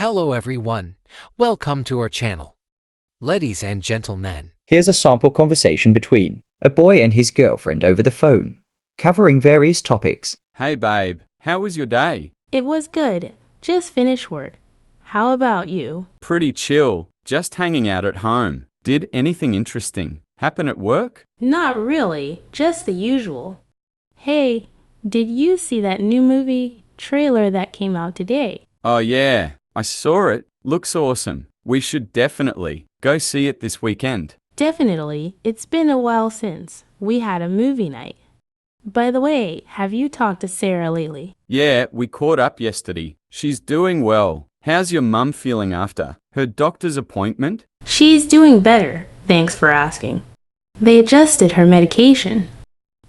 Hello everyone, welcome to our channel. Ladies and gentlemen, Here's a sample conversation between a boy and his girlfriend over the phone, covering various topics. Hey babe, how was your day? It was good. Just finished work. How about you? Pretty chill, just hanging out at home. Did anything interesting happen at work? Not really, just the usual. Hey, did you see that new movie trailer that came out today? Oh yeah, I saw it. Looks awesome. We should definitely go see it this weekend. Definitely, it's been a while since we had a movie night. By the way, have you talked to Sarah lately? Yeah, we caught up yesterday. She's doing well. How's your mum feeling after her doctor's appointment? She's doing better, thanks for asking. They adjusted her medication.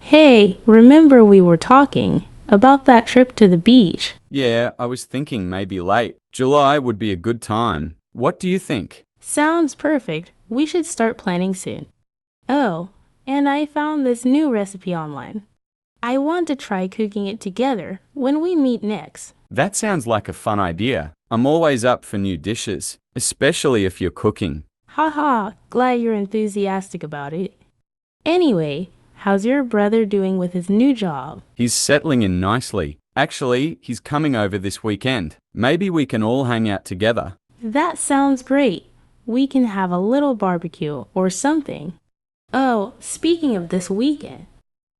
Hey, remember we were talking about that trip to the beach? Yeah, I was thinking maybe late. July would be a good time. What do you think? Sounds perfect. We should start planning soon. Oh, and I found this new recipe online. I want to try cooking it together when we meet next. That sounds like a fun idea. I'm always up for new dishes, especially if you're cooking. Haha, glad you're enthusiastic about it. Anyway, how's your brother doing with his new job? He's settling in nicely. Actually, he's coming over this weekend. Maybe we can all hang out together. That sounds great. We can have a little barbecue or something. Oh, speaking of this weekend,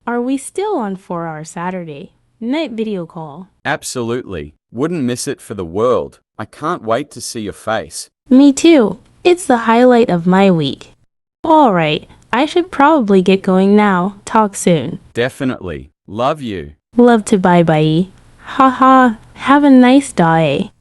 are we still on for our Saturday night video call? Absolutely. Wouldn't miss it for the world. I can't wait to see your face. Me too. It's the highlight of my week. Alright, I should probably get going now. Talk soon. Definitely. Love you. Love to bye-bye. Haha, have a nice day.